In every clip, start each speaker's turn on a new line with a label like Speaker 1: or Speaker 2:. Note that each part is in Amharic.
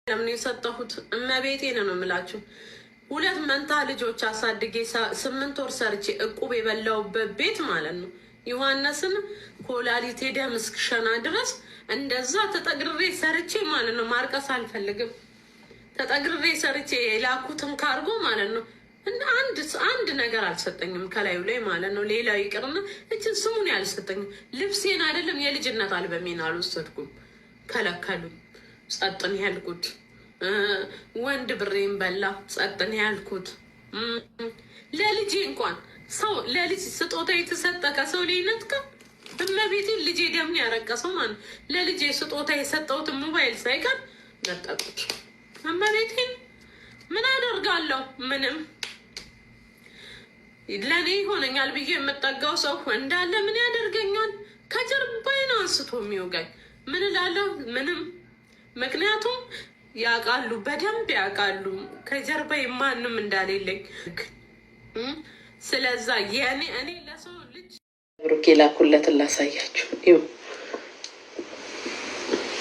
Speaker 1: ነው የሰጠሁት። እመቤቴን ነው የምላችሁ። ሁለት መንታ ልጆች አሳድጌ 8 ወር ሰርቼ እቁብ የበላሁበት ቤት ማለት ነው። ዮሐንስን ኮላሊቴ ደም እስክሸና ድረስ እንደዛ ተጠግሬ ሰርቼ ማለት ነው። ማርቀስ አልፈልግም። ተጠግሬ ሰርቼ የላኩትን ካርጎ ማለት ነው። አንድ አንድ ነገር አልሰጠኝም ከላዩ ላይ ማለት ነው። ሌላው ይቅርና እችን ስሙን ያልሰጠኝም ልብሴን አይደለም የልጅነት አልበሜን አልወሰድኩም። ከለከሉኝ። ጸጥን ያልኩት ወንድ ብሬን በላ። ጸጥን ያልኩት ለልጄ እንኳን ሰው ለልጅ ስጦታ የተሰጠ ከሰው ላይ ነጥቀ እመቤቴን ልጄ ደምን ያረቀሰው ማለት ለልጄ ስጦታ የሰጠሁትን ሞባይል ሳይቀር ነጠቁት። እመቤቴን ምን አደርጋለሁ? ምንም ለእኔ ይሆነኛል ብዬ የምጠጋው ሰው እንዳለ ምን ያደርገኛል? ከጀርባዬ ነው አንስቶ የሚወጋኝ። ምን እላለሁ? ምንም። ምክንያቱም ያውቃሉ፣ በደንብ ያውቃሉ ከጀርባዬ ማንም እንዳሌለኝ። ስለዛ የኔ እኔ ለሰው ልጅ
Speaker 2: ብሩኬ ላኩለትን ላሳያችሁ። ይኸው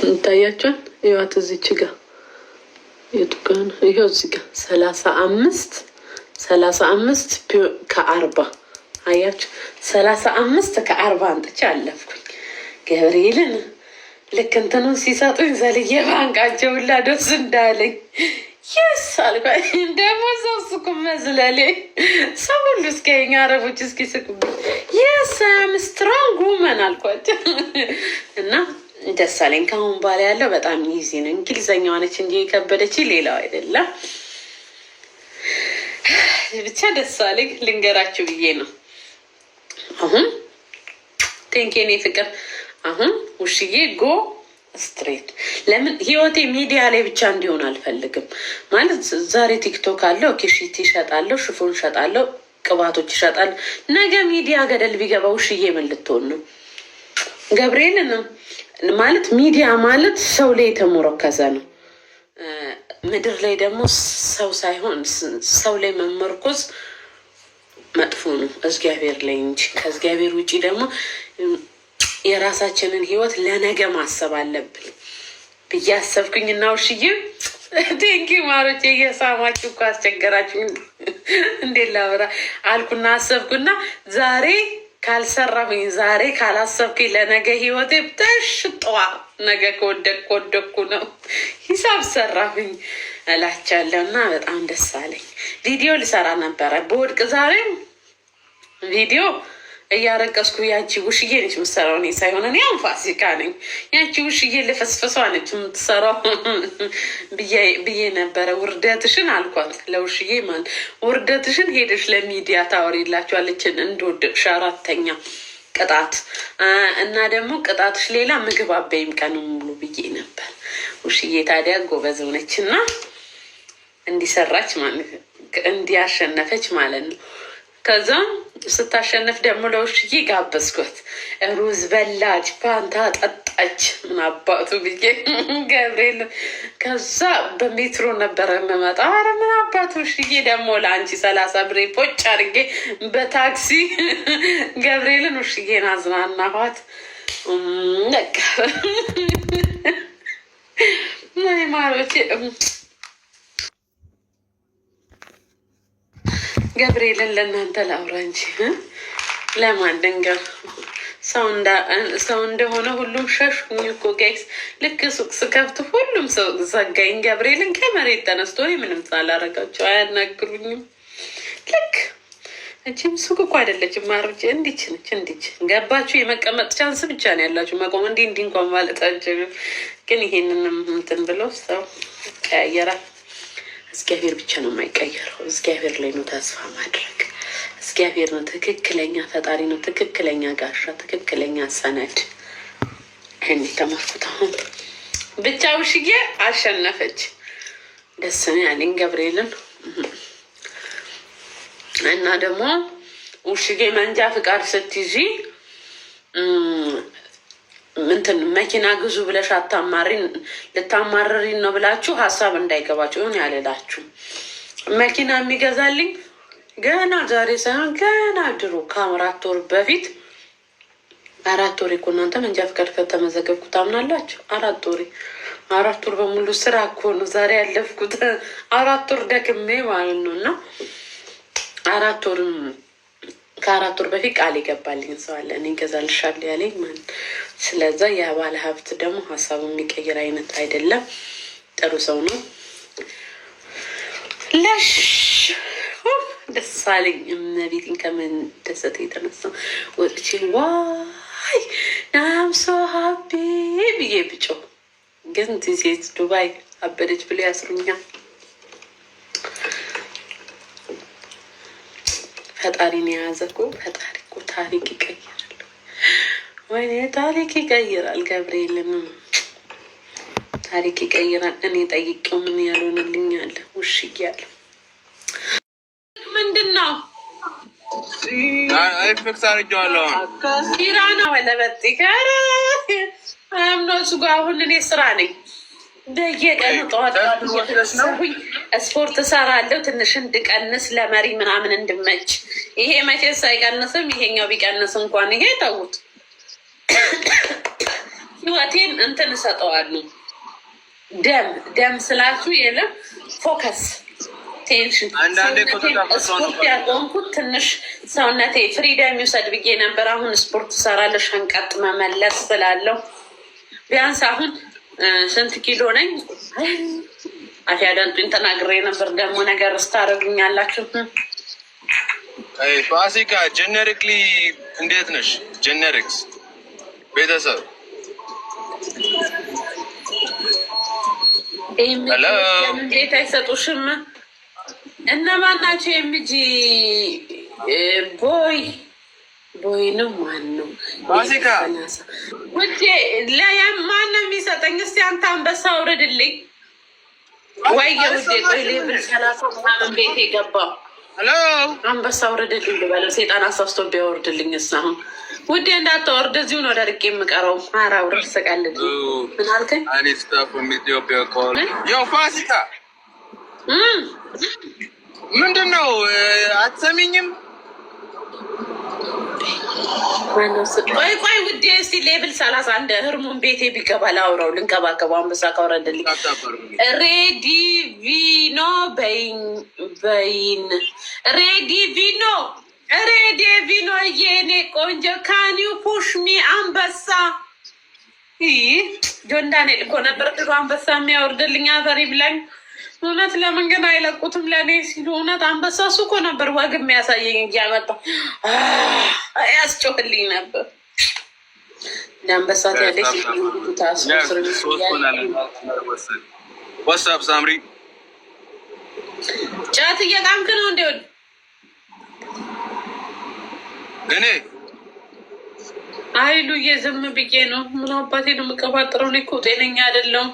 Speaker 2: ይታያችኋል። ይዋት እዚች ጋ የቱ ጋ ነው? ይኸው እዚህ ጋ 35 35 ከ40 አያችሁ፣ 35 ከ40 አንጥቼ አለፍኩኝ። ገብርኤልን ልክ እንትኑን ሲሰጡኝ ዘልዬ ባንቃቸው ሁላ ደስ እንዳለኝ yes አልኳኝ። ደግሞ ሰው ስኩ መዝለሌ ሰው ሁሉ እስኪያየኝ አረቦች እስኪስቁብኝ yes, I'm strong woman አልኳቸው እና ደስ አለኝ። ከአሁን በኋላ ያለው በጣም easy ነው። እንግሊዘኛዋ ነች እንጂ የከበደች ሌላው አይደለም። ብቻ ደስ አለኝ። ልንገራችሁ ብዬ ነው። አሁን thank you የኔ ፍቅር። አሁን ውሽዬ go straight። ለምን ህይወቴ ሚዲያ ላይ ብቻ እንዲሆን አልፈልግም። ማለት ዛሬ ቲክቶክ አለ፣ okay፣ ሺቲ ይሸጣለሁ፣ ሽፎን እሸጣለሁ፣ ቅባቶች ይሸጣል። ነገ ሚዲያ ገደል ቢገባ ውሽዬ ምን ልትሆን ነው? ገብርኤልን ማለት ሚዲያ ማለት ሰው ላይ የተሞረከዘ ነው። ምድር ላይ ደግሞ ሰው ሳይሆን ሰው ላይ መመርኮዝ መጥፎ ነው፣ እግዚአብሔር ላይ እንጂ። ከእግዚአብሔር ውጭ ደግሞ የራሳችንን ህይወት ለነገ ማሰብ አለብን ብዬ አሰብኩኝ እና ውሽዬ thank you ማሮቼ፣ እየሳማችሁ እኮ አስቸገራችሁ። እንዴት ላብራ አልኩና አሰብኩና ዛሬ ካልሰራሁኝ ዛሬ ካላሰብኩኝ ለነገ ህይወቴ ተሽጧ ነገ ከወደቅኩ ወደቅኩ ነው። ሂሳብ ሰራሁኝ እላቻለሁ እና በጣም ደስ አለኝ። ቪዲዮ ልሰራ ነበረ በወድቅ ዛሬ ቪዲዮ እያረቀስኩ ያቺ ውሽዬ ነች የምትሰራው፣ እኔ ሳይሆን እኔ አሁን ፋሲካ ነኝ። ያቺ ውሽዬ ልፈስፈሷ ነች የምትሰራው ብዬ ነበረ። ውርደትሽን አልኳት ለውሽዬ ማለት ውርደትሽን ሄደሽ ለሚዲያ ታወሪላችኋለች እንደወደቅሽ አራተኛ ቅጣት እና ደግሞ ቅጣትሽ ሌላ ምግብ አበይም ቀን ሙሉ ብዬ ነበር። ውሽዬ ታዲያ ጎበዝ ሆነች እና እንዲሰራች ማለት እንዲያሸነፈች ማለት ነው። ከዛም ስታሸንፍ ደግሞ ለውሽዬ ጋበዝኳት። ሩዝ በላች፣ ፋንታ ጠጣች። ምን አባቱ ብዬ ገብርኤል። ከዛ በሜትሮ ነበረ የምመጣው። ኧረ ምን አባቱ ውሽዬ ደግሞ ለአንቺ 30 ብሬ ፖጭ አድርጌ በታክሲ ገብርኤልን ውሽዬን አዝናናኋት። በቃ ማሮቼ ገብርኤልን ለእናንተ ላውራ እንጂ ለማን ልንገር? ሰው እንደሆነ ሁሉም ሸሹኝ እኮ guys። ልክ ሱቅ ስከፍት ሁሉም ሰው ዘጋኝ። ገብርኤልን ከመሬት ተነስቶ ምንም ሳላረጋቸው አያናግሩኝም። ልክ እቺም ሱቅ እኮ አይደለችም ማሮቼ፣ እንዲች ነች። እንዲች ገባችሁ የመቀመጥ chance ብቻ ነው ያላችሁ። መቆም እንዲህ እንዲህ እንኳን ማለት አንችልም። ግን ይሄንንም እንትን ብለው ሰው ቀያየራል። እግዚአብሔር ብቻ ነው የማይቀየረው። እግዚአብሔር ላይ ነው ተስፋ ማድረግ። እግዚአብሔር ነው ትክክለኛ ፈጣሪ ነው ትክክለኛ ጋሻ፣ ትክክለኛ ሰነድ። ይህን የተማርኩት አሁን ብቻ ውሽዬ አሸነፈች። ደስ ነው ያለኝ ገብርኤልን እና ደግሞ ውሽዬ መንጃ ፍቃድ ስትይዢ እንትን መኪና ግዙ ብለሽ አታማሪን ልታማርሪን ነው ብላችሁ ሀሳብ እንዳይገባችሁ ይሁን ያልላችሁ። መኪና የሚገዛልኝ ገና ዛሬ ሳይሆን ገና ድሮ ከ4 ወር በፊት 4 ወሬ እኮ እናንተ መንጃ ፍቃድ ከተመዘገብኩ ታምናላችሁ። 4 ወሬ 4 ወር በሙሉ ስራ እኮ ነው ዛሬ ያለፍኩት። 4 ወር ደክሜ ማለት ነው። እና 4 ወር ከ4 ወር በፊት ቃል የገባልኝ ሰው አለ፣ እኔ እገዛልሻለሁ ያለኝ ማለት ነው። ስለዛ ያ ባለ ሀብት ደግሞ ሀሳቡ የሚቀይር አይነት አይደለም። ጥሩ ሰው ነው። ለሽ ደስ አለኝ። እመቤቴን ከምን ደሰት የተነሳ ወጥቼ ዋይ I'm so happy ብዬ ብጮህ ግን ሴት ዱባይ አበደች ብሎ ያስሩኛል። ፈጣሪን የያዘ እኮ፣ ፈጣሪ እኮ ታሪክ ይቀይራል። ወይኔ ታሪክ ይቀይራል። ገብርኤልም ታሪክ ይቀይራል። እኔ ጠይቄው ምን ያልሆንልኝ አለ? ውሽ እያለ ምንድን ነው?
Speaker 3: Fix አድርጌዋለሁ።
Speaker 2: ኪራ ነው ለበጥ አምኖ እሱ ጋር አሁን እኔ ስራ ነኝ። በየቀኑ ጠዋት ስፖርት እሰራለሁ ትንሽ እንድቀንስ ለመሪ ምናምን እንድመች። ይሄ መቼስ አይቀንስም። ይሄኛው ቢቀንስ እንኳን ይሄ ተዉት። ህይወቴን እንትን እሰጠዋለሁ። ደም ደም ስላችሁ የለም focus tension ስፖርት ያቆምኩት ትንሽ ሰውነቴ freedom ይውሰድ ብዬ ነበር። አሁን ስፖርት እሰራለሁ፣ ሸንቀጥ መመለስ ስላለው ቢያንስ አሁን ስንት ኪሎ ነኝ? አፍ ያደንጡኝ ተናግሬ ነበር። ደግሞ ነገር ስታደርጉኛላችሁ።
Speaker 3: ፋሲካ generically እንዴት ነሽ? Generics ቤተሰብ።
Speaker 2: እንዴት አይሰጡሽም? እነማን ናቸው? የምጂ ቦይ ቦይ ነው። ማን ነው
Speaker 3: ፋሲካ?
Speaker 2: ውዴ? ማን ነው የሚሰጠኝ? እስቲ አንተ አንበሳ አውርድልኝ። ወይ ውዴ፣ ቆይ level 30 ምናምን ቤት የገባው አንበሳ አውርድልኝ ልበለው። ሴጣን አሳስቶ ቢያወርድልኝ እስ አሁን ውዴ እንዳታወርድ፣ እዚሁ ነው ደርቄ የምቀረው። ኧረ አውርድ፣ ስቀልድ። ምን አልከኝ?
Speaker 3: Yo ፋሲካ፣ ምንድን ነው አትሰሚኝም?
Speaker 2: ቆይ ቆይ ውዴ፣ እስኪ level 31 ህርሙን ቤቴ ቢገባ ላውራው፣ ልንከባከበው። አንበሳ ካወረደልኝ ሬዲቪኖ በይን፣ ሬዲቪኖ ሬዲቪኖ የኔ ቆንጆ፣ can you push me አንበሳ? ጆን ዳንኤል እኮ ነበር ድሮ አንበሳ የሚያወርድልኝ። አፈሪ ብላኝ። እውነት ለምን ግን አይለቁትም ለእኔ ሲሉ? እውነት አንበሳ እሱ እኮ ነበር ወግ የሚያሳየኝ፣ እያመጣ ያስጮህልኝ ነበር። እንደ አንበሳ ያለች ታስሮ።
Speaker 3: What's up ሳምሪ?
Speaker 2: ጫት እየቃምክ ነው እንዲ?
Speaker 3: እኔ
Speaker 2: አይሉ ዝም ብዬ ነው። ምን አባቴ ነው የምቀባጥረው? እኔ እኮ ጤነኛ አይደለሁም።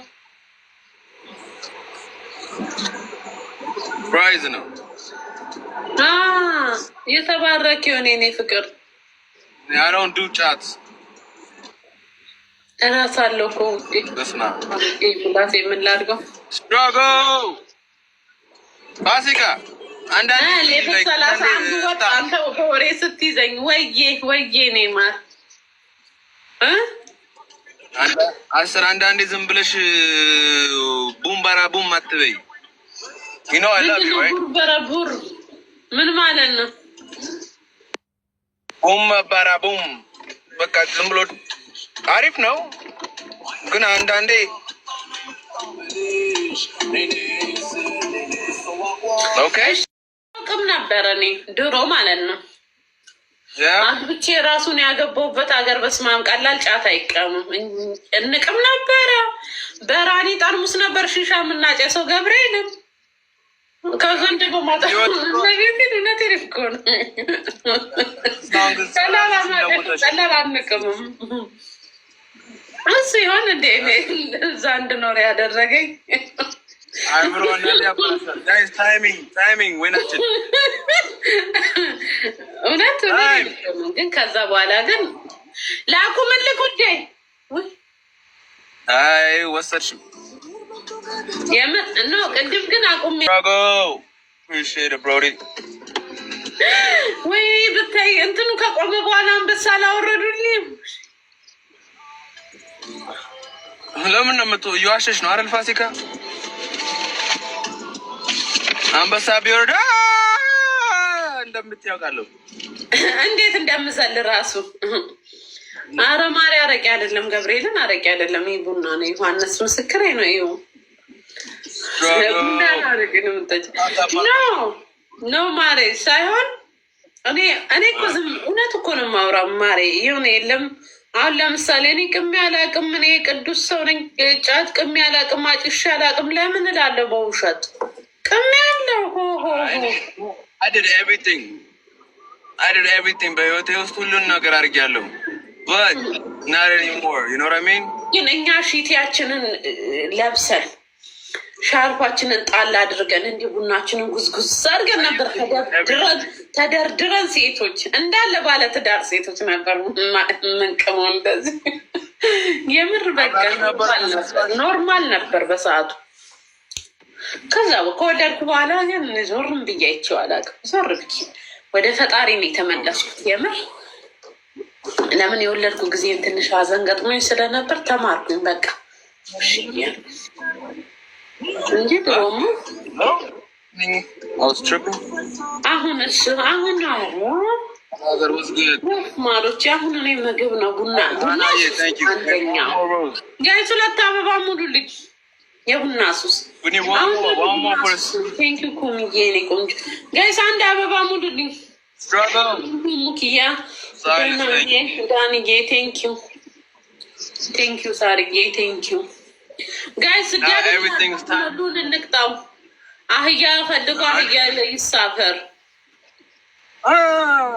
Speaker 3: Prize ነው።
Speaker 2: የተባረክ የሆነ የኔ ፍቅር።
Speaker 3: I don't do ጫት።
Speaker 2: እራስ አለው እኮ ውዴ።
Speaker 3: በስመ አብ።
Speaker 2: ላሴ ምን ላድርገው?
Speaker 3: Struggle ፋሲካ አንዳንድ
Speaker 2: Level 31 ወጣ። አንተ በወሬ ስትይዘኝ ወዬ ወዬ ኔ ማር።
Speaker 3: አስር አንዳንዴ ዝም ብለሽ ቡም ባራ ቡም አትበይ። You know I love you, right?
Speaker 2: ቡር በረቡር ምን ማለት ነው?
Speaker 3: ቡም ባራ ቡም በቃ ዝም ብሎ አሪፍ ነው፣ ግን አንዳንዴ okay።
Speaker 2: ቅም ነበረ እኔ ድሮ ማለት ነው። አግብቼ ራሱን ያገባሁበት ሀገር በስማም ቀላል ጫት አይቀምም። እንቅም ነበረ። በራኒ ጠርሙስ ነበር ሺሻ የምናጨሰው። ገብርኤልን ከዘንድ በማጣ እውነቴን እኮ ነው። ቀላል አንቅምም። እሱ ይሆን እንደ እዛ እንድኖር ያደረገኝ?
Speaker 3: Timing timing ወይናችን።
Speaker 2: እውነት ግን ከዛ በኋላ ግን ላኩምልክ ውዴ።
Speaker 3: አይ ወሰድሽው።
Speaker 2: የምር no፣ ቅድም ግን አቁሜ
Speaker 3: Brody.
Speaker 2: ወይ ብታይ እንትኑ ከቆመ በኋላ አንበሳ አላወረዱልኝም።
Speaker 3: ለምን ነው የምትው? እየዋሸሽ ነው አይደል? ፋሲካ አንበሳ ቢወርድ እንደምትያውቃለሁ።
Speaker 2: እንዴት እንደምዘል ራሱ። አረ ማሪ፣ አረቄ አይደለም፣ ገብርኤልን አረቄ አይደለም፣ ይህ ቡና ነው። ዮሐንስ ምስክሬ ነው። ይኸው ቡና ነው፣ አረቄ ነው የምጠጪው። No, no ማሬ፣ ሳይሆን እኔ እኮ ዝም እውነት እኮ ነው የማወራው ማሬ። የሆነ የለም፣ አሁን ለምሳሌ እኔ ቅሜ አላቅም። እኔ ቅዱስ ሰው ነኝ። ጫት ቅሜ አላቅም፣ አጭሼ አላቅም። ለምን እላለሁ በውሸት ቅሜ አለው ሆ ሆ ሆ።
Speaker 3: I did everything. I did everything. በህይወቴ ውስጥ ሁሉን ነገር አድርጌያለሁ። But not anymore. You know what I mean?
Speaker 2: ግን እኛ ሺቲያችንን ለብሰን ሻርፓችንን ጣል አድርገን እንዲህ ቡናችንን ጉዝጉዝ አድርገን ነበር ተደርድረን ተደርድረን፣ ሴቶች እንዳለ ባለትዳር ሴቶች ነበር የምንቅመው። እንደዚህ የምር በቃ normal ነበር በሰዓቱ። ከዛ ከወለድኩ በኋላ ግን ዞርም ብዬ አይቼው አላውቅም። ዞር ብዬ ወደ ፈጣሪ ነው የተመለስኩት። የምር ለምን የወለድኩ ጊዜ ትንሽ ሀዘን ገጥሞኝ ስለነበር ተማርኩኝ። በቃ እሺ እንጂ ድሮማ
Speaker 3: I was tripping.
Speaker 2: አሁን እሱ አሁን
Speaker 3: That was good.
Speaker 2: ማሮች፣ አሁን እኔ ምግብ ነው፣ ቡና ቡና
Speaker 3: Thank you.
Speaker 2: አንደኛ።
Speaker 3: One more rose.
Speaker 2: Guys፣ ሁለት አበባ ሙሉልኝ። የቡና ሱስ።
Speaker 3: We need one more. One more for the
Speaker 2: Thank you ኩምዬ፣ የኔ ቆንጆ። Guys፣ አንድ አበባ ሙሉልኝ።
Speaker 3: struggle.
Speaker 2: ሙክያ፣ ዳንዬ፣ ዳንዬ፣ thank you, thank you። ሳርዬ፣ thank you። Guys፣
Speaker 3: everything's time.
Speaker 2: ሉን እንቅጣው። አህያ ፈልጎ አህያ ላይ ይሳፈር።
Speaker 3: Ah.